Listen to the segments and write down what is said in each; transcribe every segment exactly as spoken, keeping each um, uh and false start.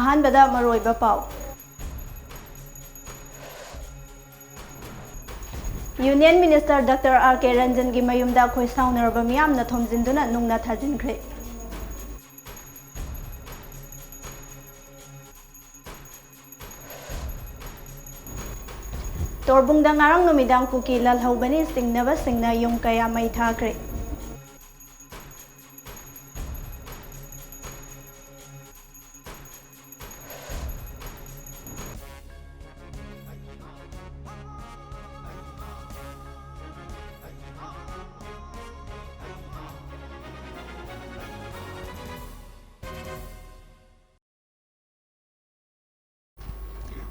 ꯑꯍꯥꯟꯕꯗ ꯃꯔꯨꯑꯣꯏꯕ ꯄꯥꯎ꯫ ꯌꯨꯅꯤꯌꯟ ꯃꯤꯅꯤꯁꯇꯔ ꯗꯥꯛꯇꯔ ꯑꯥꯔ ꯀꯦ ꯔꯟꯖꯟꯒꯤ ꯃꯌꯨꯝꯗ ꯈꯣꯏ ꯁꯥꯎꯅꯔꯕ ꯃꯤꯌꯥꯝꯅ ꯊꯣꯝꯖꯤꯟꯗꯨꯅ ꯅꯨꯡꯅ ꯊꯥꯖꯤꯟꯈ꯭ꯔꯦ꯫ ꯇꯣꯔꯕꯨꯡꯗ ꯉꯔꯥꯡ ꯅꯨꯃꯤꯗꯥꯡ ꯀꯨꯀꯤ ꯂꯥꯜꯍꯧꯕꯅꯤ ꯆꯤꯡꯅꯕꯁꯤꯡꯅ ꯌꯨꯝ ꯀꯌꯥ ꯃꯩ ꯊꯥꯈ꯭ꯔꯦ꯫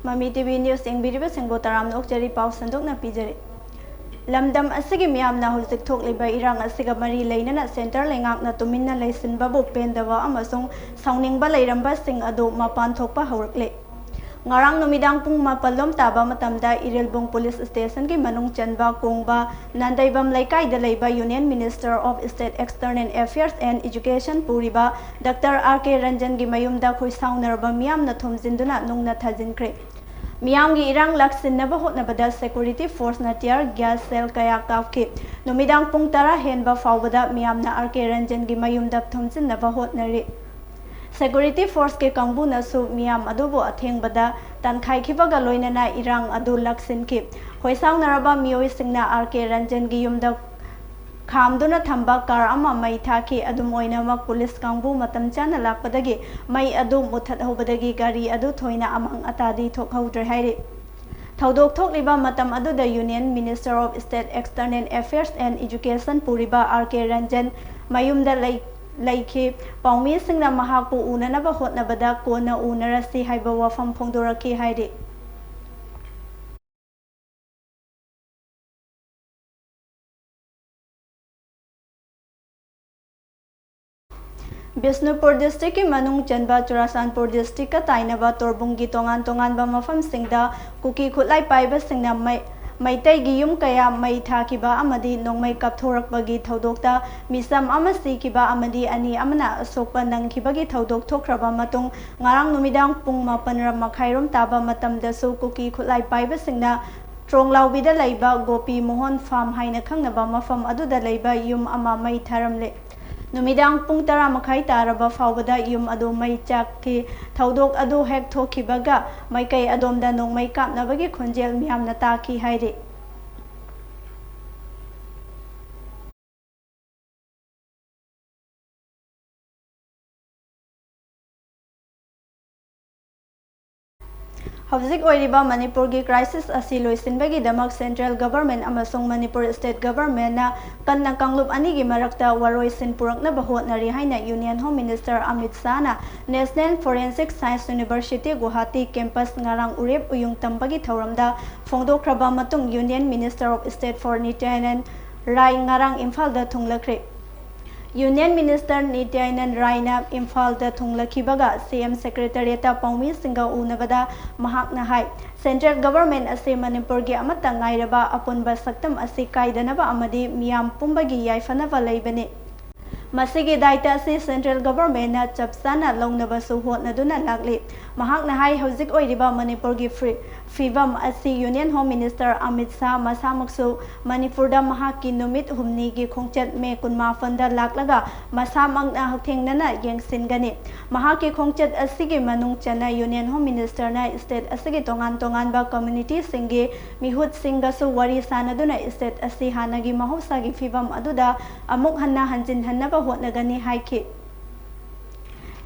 ꯃꯃꯤ ꯇꯤ ꯚꯤ ꯅ꯭ꯌꯨꯁ ꯌꯦꯡꯕꯤꯔꯤꯕꯁꯤꯡꯕꯨ ꯇꯔꯥꯝꯅ ꯑꯣꯛꯆꯔꯤ꯫ ꯄꯥꯎ ꯁꯟꯗꯣꯛꯅ ꯄꯤꯖꯔꯤ꯫ ꯂꯝꯗꯝ ꯑꯁꯤꯒꯤ ꯃꯤꯌꯥꯝꯅ ꯍꯧꯖꯤꯛ ꯊꯣꯛꯂꯤꯕ ꯏꯔꯥꯡ ꯑꯁꯤꯒ ꯃꯔꯤ ꯂꯩꯅꯅ ꯁꯦꯟꯇꯔ ꯂꯩꯉꯥꯛꯅ ꯇꯨꯃꯤꯟꯅ ꯂꯩꯁꯤꯟꯕꯕꯨ ꯄꯦꯟꯗꯕ ꯑꯃꯁꯨꯡ ꯁꯥꯎꯅꯤꯡꯕ ꯂꯩꯔꯝꯕꯁꯤꯡ ꯑꯗꯨ ꯃꯄꯥꯟ ꯊꯣꯛꯄ ꯍꯧꯔꯛꯂꯦ꯫ ꯉꯔꯥꯡ ꯅꯨꯃꯤꯗꯥꯡ ꯄꯨꯡ ꯃꯥꯄꯜ ꯂꯣꯝ ꯇꯥꯕ ꯃꯇꯝꯗ ꯏꯔꯤꯜꯕꯨꯡ ꯄꯨꯂꯤꯁ ꯁ꯭ꯇꯦꯁꯟꯒꯤ ꯃꯅꯨꯡ ꯆꯟꯕ ꯀꯣꯡꯕ ꯅꯥꯟꯗꯩꯕꯝ ꯂꯩꯀꯥꯏꯗ ꯂꯩꯕ Union Minister of State External Affairs and Education ꯄꯨꯔꯤꯕ ꯗꯥꯛꯇꯔ ꯑꯥꯔ ꯀꯦ ꯔꯟꯖꯟꯒꯤ ꯃꯌꯨꯝꯗ ꯈꯣꯏꯁꯥꯎꯅꯔꯕ ꯃꯤꯌꯥꯝꯅ ꯊꯣꯝꯖꯤꯟꯗꯨꯅ ꯅꯨꯡꯅ ꯊꯥꯖꯤꯟꯈ꯭ꯔꯦ꯫ ꯃꯤꯌꯥꯝꯒꯤ ꯏꯔꯥꯡ ꯂꯥꯛꯁꯤꯟꯅꯕ ꯍꯣꯠꯅꯕꯗ security force ꯅ tear gas shell ꯀꯌꯥ ꯀꯥꯞꯈꯤ꯫ ꯅꯨꯃꯤꯗꯥꯡ ꯄꯨꯡ ꯇꯔꯥ ꯍꯦꯟꯕ ꯐꯥꯎꯕꯗ ꯃꯤꯌꯥꯝꯅ ꯑꯥꯔ ꯀꯦ ꯔꯟꯖꯟꯒꯤ ꯃꯌꯨꯝꯗ ꯊꯣꯝꯖꯤꯟꯅꯕ ꯍꯣꯠꯅꯔꯤ꯫ Security force ꯀꯤ ꯀꯥꯡꯕꯨꯅꯁꯨ ꯃꯤꯌꯥꯝ ꯑꯗꯨꯕꯨ ꯑꯊꯦꯡꯕꯗ ꯇꯥꯟꯈꯥꯏꯈꯤꯕꯒ ꯂꯣꯏꯅꯅ ꯏꯔꯥꯡ ꯑꯗꯨ ꯂꯥꯛꯁꯤꯟꯈꯤ꯫ ꯈꯣꯏꯁꯥꯎꯅꯔꯕ ꯃꯤꯑꯣꯏꯁꯤꯡꯅ ꯑꯥꯔ ꯀꯦ ꯔꯟꯖꯟꯒꯤ ꯌꯨꯝꯗ ꯈꯥꯝꯗꯨꯅ ꯊꯝꯕ car ꯑꯃ ꯃꯩ ꯊꯥꯈꯤ꯫ ꯑꯗꯨꯝ ꯑꯣꯏꯅꯃꯛ, ꯄꯨꯂꯤꯁ ꯀꯥꯡꯕꯨ ꯃꯇꯝ ꯆꯥꯅ ꯂꯥꯛꯄꯗꯒꯤ ꯃꯩ ꯑꯗꯨ ꯃꯨꯠꯊꯠꯍꯧꯕꯗꯒꯤ ꯒꯥꯔꯤ ꯑꯗꯨ ꯊꯣꯏꯅ ꯑꯃꯥꯡ ꯑꯇꯥꯗꯤ ꯊꯣꯛꯍꯧꯗ꯭ꯔꯦ ꯍꯥꯏꯔꯤ꯫ ꯊꯧꯗꯣꯛ ꯊꯣꯛꯂꯤꯕ ꯃꯇꯝ ꯑꯗꯨꯗ Union Minister of State External Affairs and Education ꯄꯨꯔꯤꯕ ꯑꯥꯔ ꯀꯦ ꯔꯟꯖꯟ ꯃꯌꯨꯝꯗ ꯂꯩ-, ꯂꯩꯈꯤ꯫ ꯄꯥꯎꯃꯤꯁꯤꯡꯅ ꯃꯍꯥꯛꯄꯨ ꯎꯅꯅꯕ ꯍꯣꯠꯅꯕꯗ ꯀꯣꯟꯅ ꯎꯅꯔꯁꯤ ꯍꯥꯏꯕ ꯋꯥꯐꯝ ꯐꯣꯡꯗꯣꯔꯛꯈꯤ ꯍꯥꯏꯔꯤ꯫ ꯕꯤꯁꯅꯨꯄꯨꯔ ꯗꯤꯁꯇ꯭ꯔꯤꯛꯀꯤ ꯃꯅꯨꯡ ꯆꯟꯕ ꯆꯨꯔꯥꯆꯥꯟꯄꯨꯔ ꯗꯤꯁꯇ꯭ꯔꯤꯛꯀ ꯇꯥꯏꯅꯕ ꯇꯣꯔꯕꯨꯡꯒꯤ ꯇꯣꯉꯥꯟ ꯇꯣꯉꯥꯟꯕ ꯃꯐꯝꯁꯤꯡꯗ ꯀꯨꯀꯤ ꯈꯨꯠꯂꯥꯏ ꯄꯥꯏꯕꯁꯤꯡꯅ ꯃꯩ-, ꯃꯩꯇꯩꯒꯤ ꯌꯨꯝ ꯀꯌꯥ ꯃꯩ ꯊꯥꯈꯤꯕ ꯑꯃꯗꯤ ꯅꯣꯡꯃꯩ ꯀꯥꯞꯊꯣꯔꯛꯄꯒꯤ ꯊꯧꯗꯣꯛꯇ ꯃꯤꯆꯝ ꯑꯃ ꯁꯤꯈꯤꯕ ꯑꯃꯗꯤ ꯑꯅꯤ ꯑꯃꯅ ꯑꯁꯣꯛꯄ ꯅꯪꯈꯤꯕꯒꯤ ꯊꯧꯗꯣꯛ ꯊꯣꯛꯈ꯭ꯔꯕ ꯃꯇꯨꯡ, ꯉꯔꯥꯡ ꯅꯨꯃꯤꯗꯥꯡ ꯄꯨꯡ ꯃꯥꯄꯟ ꯃꯈꯥꯏꯔꯣꯝ ꯇꯥꯕ ꯃꯇꯝꯗꯁꯨ ꯀꯨꯀꯤ ꯈꯨꯠꯂꯥꯏ ꯄꯥꯏꯕꯁꯤꯡꯅ ꯇ꯭ꯔꯣꯡꯂꯥꯎꯕꯤꯗ ꯂꯩꯕ ꯒꯣꯄꯤ ꯃꯣꯍꯟ ꯐꯥꯔꯝ ꯍꯥꯏꯅ ꯈꯪꯅꯕ ꯃꯐꯝ ꯑꯗꯨꯗ ꯂꯩꯕ ꯌꯨꯝ ꯑꯃ ꯃꯩ ꯊꯥꯔꯝꯂꯦ꯫ ꯅꯨꯃꯤꯗꯥꯡ ꯄꯨꯡ ꯇꯔꯥ ꯃꯈꯥꯏ ꯇꯥꯔꯕ ꯐꯥꯎꯕꯗ ꯌꯨꯝ ꯑꯗꯨ ꯃꯩ ꯆꯥꯛꯈꯤ꯫ ꯊꯧꯗꯣꯛ ꯑꯗꯨ ꯍꯦꯛ ꯊꯣꯛꯈꯤꯕꯒ ꯃꯥꯏꯀꯩ ꯑꯗꯣꯝꯗ ꯅꯣꯡꯃꯩ ꯀꯥꯞꯅꯕꯒꯤ ꯈꯣꯟꯖꯦꯜ ꯃꯤꯌꯥꯝꯅ ꯇꯥꯈꯤ ꯍꯥꯏꯔꯤ꯫ ꯍꯧꯖꯤꯛ ꯑꯣꯏꯔꯤꯕ ꯃꯅꯤꯄꯨꯔꯒꯤ crisis ꯑꯁꯤ ꯂꯣꯏꯁꯤꯟꯕꯒꯤꯗꯃꯛ central government ꯑꯃꯁꯨꯡ ꯃꯅꯤꯄꯨꯔ state governmentꯅ ꯀꯟꯅ ꯀꯥꯡꯂꯨꯞ ꯑꯅꯤꯒꯤ ꯃꯔꯛꯇ ꯋꯥꯔꯣꯏꯁꯤꯟ ꯄꯨꯔꯛꯅꯕ ꯍꯣꯠꯅꯔꯤ ꯍꯥꯏꯅ Union Home Minister Amit ꯁꯥꯍꯅ National Forensic Science University Guwahati campus ꯉꯔꯥꯡ ꯎꯔꯦꯞ ꯎꯌꯨꯡ ꯇꯝꯕꯒꯤ ꯊꯧꯔꯝꯗ ꯐꯣꯡꯗꯣꯛꯈ꯭ꯔꯕ ꯃꯇꯨꯡ Union Minister of State for ꯅꯤꯇ꯭ꯌꯥꯅꯟ ꯔꯥꯏ ꯉꯔꯥꯡ ꯏꯝꯐꯥꯜꯗ ꯊꯨꯡꯂꯈ꯭ꯔꯦ꯫ Union Minister ꯅꯤꯇ꯭ꯌꯥꯅꯟ ꯔꯥꯏꯅ ꯏꯝꯐꯥꯜꯗ ꯊꯨꯡꯂꯈꯤꯕꯒ C M Secretariatꯇ ꯄꯥꯎꯃꯤꯁꯤꯡꯒ ꯎꯅꯕꯗ ꯃꯍꯥꯛꯅ ꯍꯥꯏ, central government ꯑꯁꯤ ꯃꯅꯤꯄꯨꯔꯒꯤ ꯑꯃꯠꯇ ꯉꯥꯏꯔꯕ ꯑꯄꯨꯟꯕ ꯁꯛꯇꯝ ꯑꯁꯤ ꯀꯥꯏꯗꯅꯕ ꯑꯃꯗꯤ ꯃꯤꯌꯥꯝ ꯄꯨꯝꯕꯒꯤ ꯌꯥꯏꯐꯅꯕ ꯂꯩꯕꯅꯤ꯫ ꯃꯁꯤꯒꯤ ꯗꯥꯏꯇ ꯑꯁꯤ central governmentꯅ ꯆꯞ ꯆꯥꯅ ꯂꯧꯅꯕꯁꯨ ꯍꯣꯠꯅꯗꯨꯅ ꯂꯥꯛꯂꯤ꯫ ꯃꯍꯥꯛꯅ ꯍꯥꯏ, ꯍꯧꯖꯤꯛ ꯑꯣꯏꯔꯤꯕ ꯃꯅꯤꯄꯨꯔꯒꯤ ꯐ꯭ꯔꯤ-, ꯐꯤꯕꯝ ꯑꯁꯤ Union Home Minister Amit Shah ꯃꯁꯥꯃꯛꯁꯨ ꯃꯅꯤꯄꯨꯔꯗ ꯃꯍꯥꯛꯀꯤ ꯅꯨꯃꯤꯠ ꯍꯨꯝꯅꯤꯒꯤ ꯈꯣꯡꯆꯠ May ꯀꯨꯟꯃꯥꯄꯟꯗ ꯂꯥꯛꯂꯒ ꯃꯁꯥꯃꯛꯅ ꯍꯛꯊꯦꯡꯅꯅ ꯌꯦꯡꯁꯤꯟꯒꯅꯤ꯫ ꯃꯍꯥꯛꯀꯤ ꯈꯣꯡꯆꯠ ꯑꯁꯤꯒꯤ ꯃꯅꯨꯡ ꯆꯟꯅ Union Home Ministerꯅ state ꯑꯁꯤꯒꯤ ꯇꯣꯉꯥꯟ ꯇꯣꯉꯥꯟꯕ communityꯁꯤꯡꯒꯤ ꯃꯤꯍꯨꯠꯁꯤꯡꯒꯁꯨ ꯋꯥꯔꯤ ꯁꯥꯅꯗꯨꯅ state ꯑꯁꯤ ꯍꯥꯟꯅꯒꯤ ꯃꯍꯧꯁꯥꯒꯤ ꯐꯤꯕꯝ ꯑꯗꯨꯗ ꯑꯃꯨꯛ ꯍꯟꯅ ꯍꯟꯖꯤꯟꯍꯟꯅꯕ ꯍꯣꯠꯅꯒꯅꯤ ꯍꯥꯏꯈꯤ꯫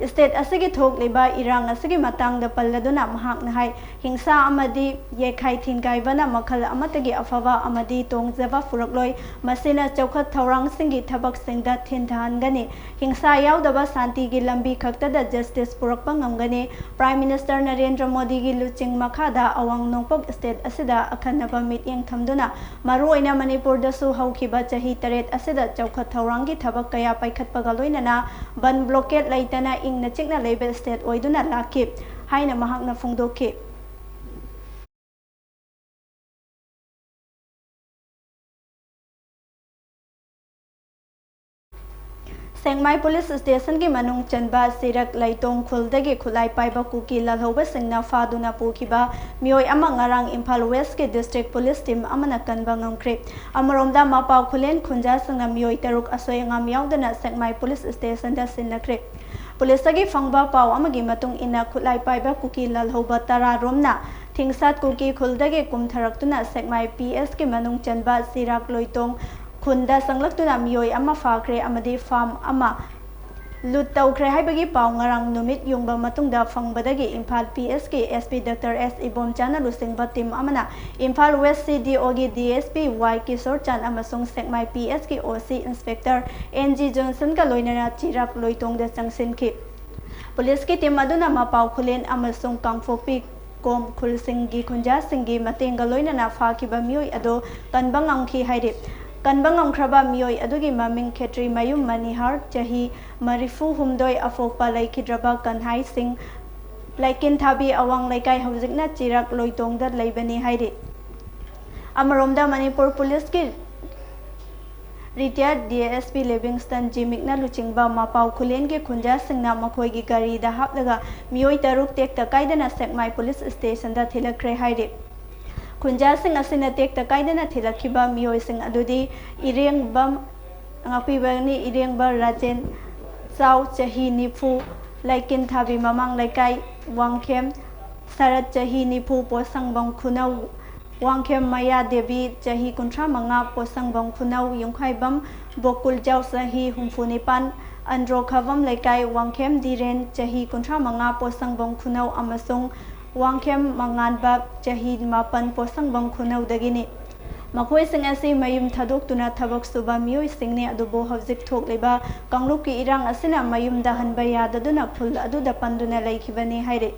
ꯁ꯭ꯇꯦꯠ ꯑꯁꯤꯒꯤ ꯊꯣꯛꯂꯤꯕ ꯏꯔꯥꯡ ꯑꯁꯤꯒꯤ ꯃꯇꯥꯡꯗ ꯄꯜꯂꯗꯨꯅ ꯃꯍꯥꯛꯅ ꯍꯥꯏ, ꯍꯤꯡꯁꯥ ꯑꯃꯗꯤ ꯌꯩꯈꯥꯏ ꯊꯤꯟꯒꯥꯏꯕꯅ ꯃꯈꯜ ꯑꯃꯠꯇꯒꯤ ꯑꯐꯕ ꯑꯃꯗꯤ ꯇꯣꯡꯖꯕ ꯄꯨꯔꯛꯂꯣꯏ꯫ ꯃꯁꯤꯅ ꯆꯥꯎꯈꯠ ꯊꯧꯔꯥꯡꯁꯤꯡꯒꯤ ꯊꯕꯛꯁꯤꯡꯗ ꯊꯤꯟꯊꯍꯟꯒꯅꯤ꯫ ꯍꯤꯡꯁꯥ ꯌꯥꯎꯗꯕ ꯁꯥꯟꯇꯤꯒꯤ ꯂꯝꯕꯤ ꯈꯛꯇꯗ ꯖꯁꯇꯤꯁ ꯄꯨꯔꯛꯄ ꯉꯝꯒꯅꯤ꯫ ꯄ꯭ꯔꯥꯏꯝ ꯃꯤꯅꯤꯁꯇꯔ ꯅꯔꯦꯟꯗ꯭ꯔ ꯃꯣꯗꯤꯒꯤ ꯂꯨꯆꯤꯡ ꯃꯈꯥꯗ ꯑꯋꯥꯡ ꯅꯣꯡꯄꯣꯛ ꯁ꯭ꯇꯦꯠ ꯑꯁꯤꯗ ꯑꯈꯟꯅꯕ ꯃꯤꯠꯌꯦꯡ ꯊꯝꯗꯨꯅ, ꯃꯔꯨꯑꯣꯏꯅ ꯃꯅꯤꯄꯨꯔꯗꯁꯨ ꯍꯧꯈꯤꯕ ꯆꯍꯤ ꯇꯔꯦꯠ ꯑꯁꯤꯗ ꯆꯥꯎꯈꯠ ꯊꯧꯔꯥꯡꯒꯤ ꯊꯕꯛ ꯀꯌꯥ ꯄꯥꯏꯈꯠꯄꯒ ꯂꯣꯏꯅꯅ ꯕꯟ ꯕ꯭ꯂꯣꯀꯦꯠ ꯂꯩꯇꯅ ꯏꯪꯅ ꯆꯤꯛꯅ ꯂꯩꯕ ꯁ꯭ꯇꯦꯠ ꯑꯣꯏꯗꯨꯅ ꯂꯥꯛꯈꯤ ꯍꯥꯏꯅ ꯃꯍꯥꯛꯅ ꯐꯣꯡꯗꯣꯛꯈꯤ꯫ ꯁꯦꯛꯃꯥꯏ ꯄꯨꯂꯤꯁ ꯁ꯭ꯇꯦꯁꯟꯒꯤ ꯃꯅꯨꯡ ꯆꯟꯕ ꯆꯤꯔꯛ ꯂꯩꯇꯣꯡ ꯈꯨꯜꯗꯒꯤ ꯈꯨꯠꯂꯥꯏ ꯄꯥꯏꯕ ꯀꯨꯀꯤ ꯂꯥꯜꯍꯧꯕꯁꯤꯡꯅ ꯐꯥꯗꯨꯅ ꯄꯨꯈꯤꯕ ꯃꯤꯑꯣꯏ ꯑꯃ ꯉꯔꯥꯡ ꯏꯝꯐꯥꯜ ꯋꯦꯁꯀꯤ ꯗꯤꯁꯇ꯭ꯔꯤꯛ ꯄꯨꯂꯤꯁ ꯇꯤꯝ ꯑꯃꯅ ꯀꯟꯕ ꯉꯝꯈ꯭ꯔꯦ꯫ ꯑꯃꯔꯣꯝꯗ, ꯃꯄꯥꯎ ꯈꯨꯂꯦꯟ ꯈꯨꯟꯖꯥꯁꯤꯡꯅ ꯃꯤꯑꯣꯏ ꯇꯔꯨꯛ ꯑꯁꯣꯏ ꯑꯉꯥꯝ ꯌꯥꯎꯗꯅ ꯁꯦꯛꯃꯥꯏ ꯄꯨꯂꯤꯁ ꯁ꯭ꯇꯦꯁꯟꯗ ꯁꯤꯟꯅꯈ꯭ꯔꯦ꯫ ꯄꯨꯂꯤꯁꯇꯒꯤ ꯐꯪꯕ ꯄꯥꯎ ꯑꯃꯒꯤ ꯃꯇꯨꯡ ꯏꯟꯅ, ꯈꯨꯠꯂꯥꯏ ꯄꯥꯏꯕ ꯀꯨꯀꯤ ꯂꯥꯜꯍꯧꯕ ꯇꯔꯥ ꯔꯣꯝꯅ ꯊꯤꯡꯁꯥꯠ ꯀꯨꯀꯤ ꯈꯨꯜꯗꯒꯤ ꯀꯨꯝꯊꯔꯛꯇꯨꯅ ꯁꯦꯛꯃꯥꯏ ꯄꯤ ꯑꯦꯁꯀꯤ ꯃꯅꯨꯡ ꯆꯟꯕ ꯆꯤꯔꯥꯛ ꯂꯣꯏꯇꯣꯡ ꯈꯨꯟꯗ ꯆꯪꯂꯛꯇꯨꯅ ꯃꯤꯑꯣꯏ ꯑꯃ ꯐꯥꯈ꯭ꯔꯦ ꯑꯃꯗꯤ ꯐꯥꯝ ꯑꯃ ꯂꯨꯠ ꯇꯧꯈ꯭ꯔꯦ ꯍꯥꯏꯕꯒꯤ ꯄꯥꯎ ꯉꯔꯥꯡ ꯅꯨꯃꯤꯠ ꯌꯨꯡꯕ ꯃꯇꯨꯡꯗ ꯐꯪꯕꯗꯒꯤ ꯏꯝꯐꯥꯜ ꯄꯤ ꯑꯦꯁꯀꯤ ꯑꯦꯁ ꯄꯤ ꯗꯥꯛꯇꯔ ꯑꯦꯁ ꯏꯕꯣꯝꯆꯥꯅ ꯂꯨꯆꯤꯡꯕ ꯇꯤꯝ ꯑꯃꯅ ꯏꯝꯐꯥꯜ ꯋꯦꯁ ꯁꯤ ꯗꯤ ꯑꯣꯒꯤ ꯗꯤ ꯑꯦꯁ ꯄꯤ ꯋꯥꯏ ꯀꯤꯁꯣꯔ ꯆꯥꯟ ꯑꯃꯁꯨꯡ ꯁꯦꯛꯃꯥꯏ ꯄꯤ ꯑꯦꯁꯀꯤ ꯑꯣ ꯁꯤ ꯏꯟꯁꯄꯦꯛꯇꯔ ꯑꯦꯟ ꯖꯤ ꯖꯣꯟꯁꯟꯒ ꯂꯣꯏꯅꯅ ꯆꯤꯔꯥꯛ ꯂꯣꯏꯇꯣꯡꯗ ꯆꯪꯁꯤꯟꯈꯤ꯫ ꯄꯨꯂꯤꯁꯀꯤ ꯇꯤꯝ ꯑꯗꯨꯅ ꯃꯄꯥꯎ ꯈꯨꯂꯦꯟ ꯑꯃꯁꯨꯡ ꯀꯥꯡꯄꯣꯛꯄꯤ ꯀꯣꯝ ꯈꯨꯜꯁꯤꯡꯒꯤ ꯈꯨꯟꯖꯥꯁꯤꯡꯒꯤ ꯃꯇꯦꯡꯒ ꯂꯣꯏꯅꯅ ꯐꯥꯈꯤꯕ ꯃꯤꯑꯣꯏ ꯑꯗꯨ ꯀꯟꯕ ꯉꯝꯈꯤ ꯍꯥꯏꯔꯤ꯫ ꯀꯟꯕ ꯉꯝꯈ꯭ꯔꯕ ꯃꯤꯑꯣꯏ ꯑꯗꯨꯒꯤ ꯃꯃꯤꯡ ꯈꯦꯇ꯭ꯔꯤꯃꯌꯨꯝ ꯃꯅꯤꯍꯥꯔ, ꯆꯍꯤ ꯃꯔꯤꯐꯨ ꯍꯨꯝꯗꯣꯏ, ꯑꯄꯣꯛꯄ ꯂꯩꯈꯤꯗ꯭ꯔꯕ ꯀꯟꯍꯥꯏꯁꯤꯡ, ꯂꯩꯀꯤꯟꯊꯥꯕꯤ ꯑꯋꯥꯡ ꯂꯩꯀꯥꯏ, ꯍꯧꯖꯤꯛꯅ ꯆꯤꯔꯥꯛ ꯂꯣꯏꯇꯣꯡꯗ ꯂꯩꯕꯅꯤ ꯍꯥꯏꯔꯤ꯫ ꯑꯃꯔꯣꯝꯗ, ꯃꯅꯤꯄꯨꯔ ꯄꯨꯂꯤꯁꯀꯤ ꯔꯤꯇꯥꯌꯔ ꯗꯤ ꯑꯦꯁ ꯄꯤ ꯂꯤꯚꯤꯡꯁꯇꯟ ꯖꯤꯃꯤꯛꯅ ꯂꯨꯆꯤꯡꯕ ꯃꯄꯥꯎ ꯈꯨꯂꯦꯟꯒꯤ ꯈꯨꯟꯖꯥꯁꯤꯡꯅ ꯃꯈꯣꯏꯒꯤ ꯒꯥꯔꯤꯗ ꯍꯥꯞꯂꯒ ꯃꯤꯑꯣꯏ ꯇꯔꯨꯛ ꯇꯦꯛꯇ ꯀꯥꯏꯗꯅ ꯁꯦꯛꯃꯥꯏ ꯄꯨꯂꯤꯁ ꯁ꯭ꯇꯦꯁꯟꯗ ꯊꯤꯜꯂꯛꯈ꯭ꯔꯦ ꯍꯥꯏꯔꯤ꯫ ꯈꯨꯟꯖꯥꯁꯤꯡ ꯑꯁꯤꯅ ꯇꯦꯛꯇ ꯀꯥꯏꯗꯅ ꯊꯤꯜꯂꯛꯈꯤꯕ ꯃꯤꯑꯣꯏꯁꯤꯡ ꯑꯗꯨꯗꯤ ꯏꯔꯦꯡꯕꯝ ꯉꯥꯛꯄꯤꯕꯅꯤ, ꯏꯔꯦꯡꯕ ꯔꯥꯖꯦꯟ ꯆꯥꯎ, ꯆꯍꯤ ꯅꯤꯐꯨ, ꯂꯩꯀꯤꯟ ꯊꯥꯕꯤ ꯃꯃꯥꯡ ꯂꯩꯀꯥꯏ, ꯋꯥꯡꯈꯦꯝ ꯁꯔꯠ, ꯆꯍꯤ ꯅꯤꯐꯨ, ꯄꯣꯠꯁꯪꯕꯝ ꯈꯨꯅꯧ, ꯋꯥꯡꯈꯦꯝ ꯃꯌꯥ ꯗꯦꯕꯤ, ꯆꯍꯤ ꯀꯨꯟꯊ꯭ꯔꯥ ꯃꯉꯥ, ꯄꯣꯠꯁꯪꯕꯝ ꯈꯨꯅꯧ, ꯌꯨꯝꯈꯥꯏꯕꯝ ꯕꯣꯀꯨꯜꯖꯥꯎ, ꯆꯍꯤ ꯍꯨꯝꯐꯨ ꯅꯤꯄꯥꯟ, ꯑꯟꯗ꯭ꯔꯣ ꯈꯥꯕꯝ ꯂꯩꯀꯥꯏ, ꯋꯥꯡꯈꯦꯝ ꯙꯤꯔꯦꯟ, ꯆꯍꯤ ꯀꯨꯟꯊ꯭ꯔꯥ ꯃꯉꯥ, ꯄꯣꯠꯁꯪꯕꯝ ꯈꯨꯅꯧ, ꯑꯃꯁꯨꯡ ꯋꯥꯡꯈꯦꯝ ꯃꯉꯥꯟꯕ, ꯆꯍꯤ ꯃꯥꯄꯟ, ꯄꯣꯠꯁꯪꯕꯝ ꯈꯨꯅꯧꯗꯒꯤꯅꯤ꯫ ꯃꯈꯣꯏꯁꯤꯡ ꯑꯁꯤ ꯃꯌꯨꯝ ꯊꯥꯗꯣꯛꯇꯨꯅ ꯊꯕꯛ ꯁꯨꯕ ꯃꯤꯑꯣꯏꯁꯤꯡꯅꯤ, ꯑꯗꯨꯕꯨ ꯍꯧꯖꯤꯛ ꯊꯣꯛꯂꯤꯕ ꯀꯥꯡꯂꯨꯞꯀꯤ ꯏꯔꯥꯡ ꯑꯁꯤꯅ ꯃꯌꯨꯝꯗ ꯍꯟꯕ ꯌꯥꯗꯗꯨꯅ ꯈꯨꯜ ꯑꯗꯨꯗ ꯄꯟꯗꯨꯅ ꯂꯩꯈꯤꯕꯅꯤ ꯍꯥꯏꯔꯤ꯫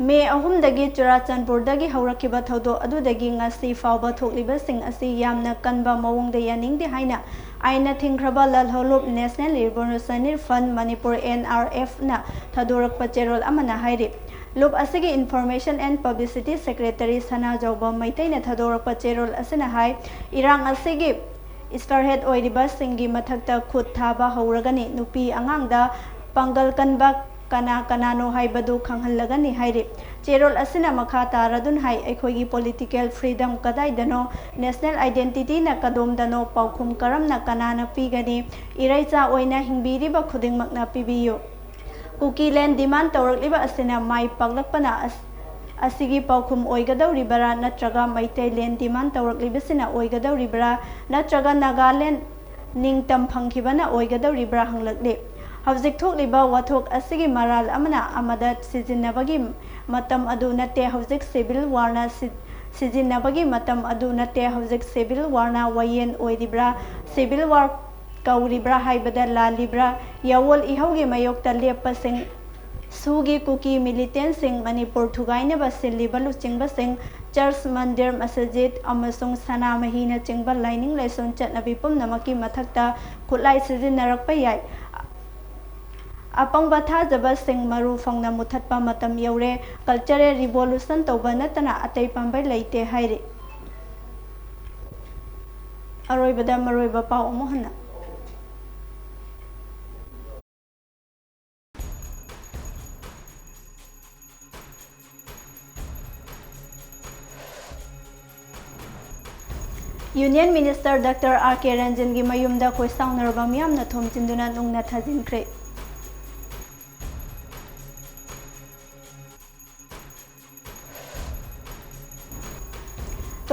ꯃꯦ ꯑꯍꯨꯝꯗꯒꯤ ꯆꯨꯔꯥꯆꯥꯟꯄꯨꯔꯗꯒꯤ ꯍꯧꯔꯛꯈꯤꯕ ꯊꯧꯗꯣꯛ ꯑꯗꯨꯗꯒꯤ ꯉꯁꯤ ꯐꯥꯎꯕ ꯊꯣꯛꯂꯤꯕꯁꯤꯡ ꯑꯁꯤ ꯌꯥꯝꯅ ꯀꯟꯕ ꯃꯑꯣꯡꯗ ꯌꯥꯅꯤꯡꯗꯦ ꯍꯥꯏꯅ ꯑꯥꯏꯟꯅ ꯊꯤꯡꯈ꯭ꯔꯕ ꯂꯥꯜꯍꯧꯂꯨꯞ National Revolutionary Front Manipur, N R F, ꯅ ꯊꯥꯗꯣꯔꯛꯄ ꯆꯦꯔꯣꯜ ꯑꯃꯅ ꯍꯥꯏꯔꯤ꯫ ꯂꯨꯞ ꯑꯁꯤꯒꯤ Information and Publicity Secretary ꯁꯅꯥꯖꯥꯎꯕ ꯃꯩꯇꯩꯅ ꯊꯥꯗꯣꯔꯛꯄ ꯆꯦꯔꯣꯜ ꯑꯁꯤꯅ ꯍꯥꯏ, ꯏꯔꯥꯡ ꯑꯁꯤꯒꯤ spearhead ꯑꯣꯏꯔꯤꯕꯁꯤꯡꯒꯤ ꯃꯊꯛꯇ ꯈꯨꯠ ꯊꯥꯕ ꯍꯧꯔꯒꯅꯤ꯫ ꯅꯨꯄꯤ ꯑꯉꯥꯡꯗ ꯄꯥꯡꯒꯜ ꯀꯟꯕ ꯀꯅꯥ ꯀꯅꯥꯅꯣ ꯍꯥꯏꯕꯗꯨ ꯈꯪꯍꯜꯂꯒꯅꯤ ꯍꯥꯏꯔꯤ꯫ ꯆꯦꯔꯣꯜ ꯑꯁꯤꯅ ꯃꯈꯥ ꯇꯥꯔꯗꯨꯅ ꯍꯥꯏ, ꯑꯩꯈꯣꯏꯒꯤ political freedom ꯀꯗꯥꯏꯗꯅꯣ? National identity ꯅ ꯀꯗꯣꯝꯗꯅꯣ? ꯄꯥꯎꯈꯨꯝ ꯀꯔꯝꯅ ꯀꯅꯥꯅ ꯄꯤꯒꯅꯤ? ꯏꯔꯩꯆꯥ ꯑꯣꯏꯅ ꯍꯤꯡꯕꯤꯔꯤꯕ ꯈꯨꯗꯤꯡꯃꯛꯅ ꯄꯤꯕꯤꯌꯨ꯫ ꯀꯨꯀꯤꯂꯦꯟ demand ꯇꯧꯔꯛꯂꯤꯕ ꯑꯁꯤꯅ ꯃꯥꯏ ꯄꯥꯛꯂꯛꯄꯅ ꯑꯁ-, ꯑꯁꯤꯒꯤ ꯄꯥꯎꯈꯨꯝ ꯑꯣꯏꯒꯗꯧꯔꯤꯕꯔꯥ, ꯅꯠꯇ꯭ꯔꯒ ꯃꯩꯇꯩꯂꯦꯟ demand ꯇꯧꯔꯛꯂꯤꯕꯁꯤꯅ ꯑꯣꯏꯒꯗꯧꯔꯤꯕꯔꯥ, ꯅꯠꯇ꯭ꯔꯒ ꯅꯥꯒꯥꯂꯦꯟ ꯅꯤꯡꯇꯝ ꯐꯪꯈꯤꯕꯅ ꯑꯣꯏꯒꯗꯧꯔꯤꯕ꯭ꯔꯥ ꯍꯪꯂꯛꯂꯤ꯫ ꯍꯧꯖꯤꯛ ꯊꯣꯛꯂꯤꯕ ꯋꯥꯊꯣꯛ ꯑꯁꯤꯒꯤ ꯃꯔꯥꯜ ꯑꯃꯅ ꯑꯃꯗ ꯁꯤꯖꯤꯟꯅꯕꯒꯤ ꯃꯇꯝ ꯑꯗꯨ ꯅꯠꯇꯦ, ꯍꯧꯖꯤꯛ civil war ꯅ ꯁꯤ-, ꯁꯤꯖꯤꯟꯅꯕꯒꯤ ꯃꯇꯝ ꯑꯗꯨ ꯅꯠꯇꯦ, ꯍꯧꯖꯤꯛ civil war ꯅ ꯋꯥꯌꯦꯜ ꯑꯣꯏꯔꯤꯕ꯭ꯔꯥ, civil war ꯀꯧꯔꯤꯕ꯭ꯔꯥ ꯍꯥꯏꯕꯗ ꯂꯥꯜꯂꯤꯕ꯭ꯔꯥ? ꯌꯥꯑꯣꯜ ꯏꯍꯧꯒꯤ ꯃꯥꯌꯣꯛꯇ ꯂꯦꯞꯄꯁꯤꯡ, ꯁꯨꯒꯤ ꯀꯨꯀꯤ militant ꯁꯤꯡ, ꯃꯅꯤꯄꯨꯔ ꯊꯨꯒꯥꯏꯅꯕ ꯁꯤꯜꯂꯤꯕ ꯂꯨꯆꯤꯡꯕꯁꯤꯡ, church, ꯃꯟꯗꯤꯔ, ꯃꯁꯖꯤꯗ ꯑꯃꯁꯨꯡ ꯁꯅꯥꯃꯍꯤꯅꯆꯤꯡꯕ ꯂꯥꯏꯅꯤꯡ ꯂꯥꯏꯁꯣꯟ ꯆꯠꯅꯕꯤ ꯄꯨꯝꯅꯃꯛꯀꯤ ꯃꯊꯛꯇ ꯈꯨꯠꯂꯥꯏ ꯁꯤꯖꯤꯟꯅꯔꯛꯄ ꯌꯥꯏ꯫ ꯑꯄꯪꯕ ꯊꯥꯖꯕꯁꯤꯡ ꯃꯔꯨ ꯐꯪꯅ ꯃꯨꯊꯠꯄ ꯃꯇꯝ ꯌꯧꯔꯦ꯫ Cultural revolution ꯇꯧꯕ ꯅꯠꯇꯅ ꯑꯇꯩ ꯄꯥꯝꯕꯩ ꯂꯩꯇꯦ ꯍꯥꯏꯔꯤ꯫ ꯑꯔꯣꯏꯕꯗ ꯃꯔꯨꯑꯣꯏꯕ ꯄꯥꯎ ꯑꯃꯨꯛ ꯍꯟꯅ꯫ Union Minister Doctor R K ꯔꯟꯖꯟꯒꯤ ꯃꯌꯨꯝꯗ ꯈꯣꯏꯁꯥꯎꯅꯔꯕ ꯃꯤꯌꯥꯝꯅ ꯊꯣꯝꯖꯤꯟꯗꯨꯅ ꯅꯨꯡꯅ ꯊꯥꯖꯤꯟꯈ꯭ꯔꯦ꯫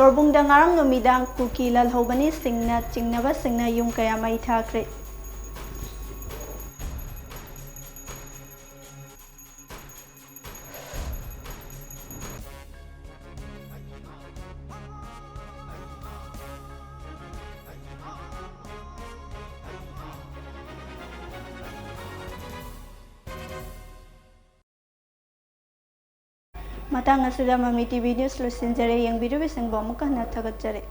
ꯇꯣꯔꯕꯨꯡꯗ ꯉꯔꯥꯡ ꯅꯨꯃꯤꯗꯥꯡ ꯀꯨꯀꯤ ꯂꯥꯜꯍꯧꯕꯅꯤꯁꯤꯡꯅ ꯆꯤꯡꯅꯕꯁꯤꯡꯅ ꯌꯨꯝ ꯀꯌꯥ ꯃꯩ ꯊꯥꯈ꯭ꯔꯦ꯫ ꯃꯇꯥꯡ ꯑꯁꯤꯗ ꯃꯃꯤ ꯇꯤꯚꯤ ꯅ꯭ꯌꯨꯁ ꯂꯣꯏꯁꯤꯟꯖꯔꯦ꯫ ꯌꯦꯡꯕꯤꯔꯤꯕꯁꯤꯡꯕꯨ ꯑꯃꯨꯛ ꯍꯟꯅ ꯊꯥꯒꯠꯆꯔꯤ꯫